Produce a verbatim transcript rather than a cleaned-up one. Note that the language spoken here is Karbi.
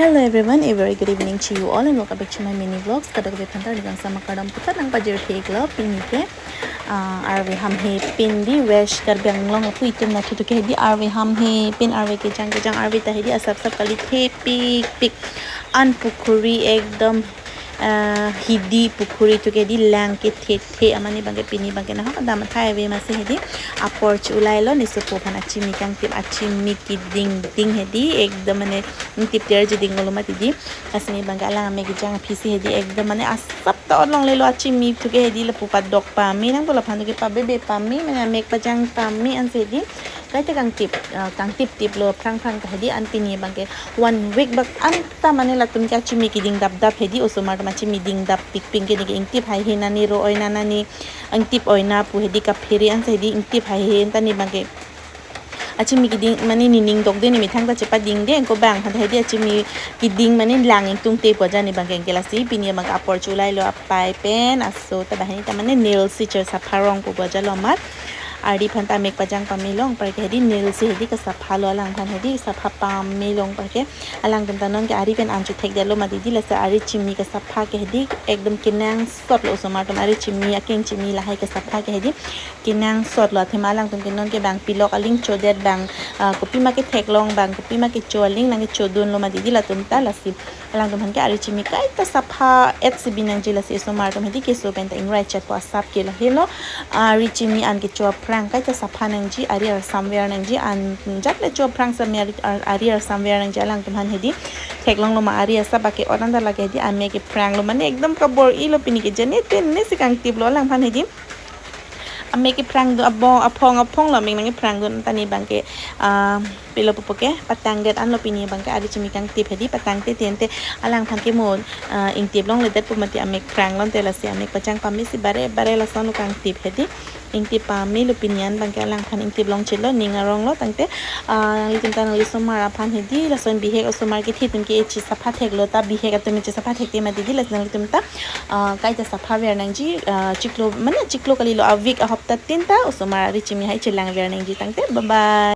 Hello everyone, a very good evening to you all and welcome back to my mini vlogs. Kadokave aphanta neli kangsam akardom puthot nangpajir theklo pini ke. Ah, arve hamhe pin di West Karbi Anglong apu itum nathu tu ke hedi arve hamhe pin, arve kejang kejang arve ta hedi asap sap kali thepikpik. An pukhuri ekdom, ah, hidi pukhuri tu ke hedi lang kethe the amat ne abangke pini abangke nahok dam athai ave amatsi hedi apor chu ulai lo, ne sopo aphan achimi kangtip, achimi keding ding hedi ekdom mane ingtip ter ji ding lo mati di. Lasi ne abangke alang amek kejang aphisi hedi ekdom mane asap ta ot longlelo, achimi tu ke hedi lapu padok pame nangpo, laphan tu ke pabebe pame, mane amek pajang pame ansi hedi kaita kangtip, ah, kangtip tip lo phrang phrang ta hedi. An pini abangke one week bak anta mane latum ke achimi keding dap dap hedi, osomar atum achimi ding dap pikpik ke ne ke ingtip haihe nani ro oi na nani ingtip oi na pu hedi kaphere ansi hedi ingtip haihe anta ne abangke achimi keding mane nening dokde, ne methang ta chepadingde, ko bang aphan hedi achimi keding mane lang ingtungte pu aja ne abangke. Anke lasi pini abangke apor chu ulai lo, apai pen aso ta banghini ta mane nail si char sapha rong pu aja lo amat. Ari aphan ta amek pajang pame long apar ke hedi nail si hedi kasapha lo, alang aphan hedi sapha pame long apar ke. Alangtum ta non ke ari pen an chu thekdetlo mati di, lasi ari chimi kasapha ke hedi ekdom kenangsot lo, osomar atum ari chimi, akeng chimi lahai kasapha ke hedi kenangsot lo. Athema alangtum ke non ke bang pilok aling chodet, bang, ah, kopima ketheklong, bang kopima kecho aling nangkechodun lo mati di latum ta. Lasi alangtum aphan ke ari chimi kaita sapha et si bi nangji, lasi osomar atum hedi keso pen ta ingrai chetpo asap ke lahelo. Ari chimi an kecho aphrang kaita sapha nangji, ari arsam ver nangji, an jat le cho aphrang sami ari, ar-, ari arsam ver nangji. Alangtum aphan hedi theklong lo ma, ari asap ake oran ta lake hedi amek kephrang lo mane ekdom kabor-i lo pini ke, jene tene si kangtip lo alang aphan hedi. Amek kephrang do, abong aphong aphong lo amek nangkephrang do, anta ne abangke, ah, pilo pupo ke patang det an lo pini abangke ari chimi kangtip hedi, patangte tente alang aphan ke mo, ah, ingtip longledet pu mati, amek phrang lo ante, lasi amek pajang pame si bare bare lason lo kangtip hedi. Ingtip pame lo pini an abangke, alang aphan ingtip long chelo, ning arong lo tangte, ah, nanglitum ta nangli osomar aphan hedi lason bihek, osomar kethe atum ke echi sapha theklo ta, bihek atum echi sapha thekte mati di, lasi nanglitum ta, ah, kaita sapha ver nangji, ah, chiklo mane chiklo kalilo, a week ahopta tin ta osomar ari chimi hai chelang ver nangji tangte. Bye bye.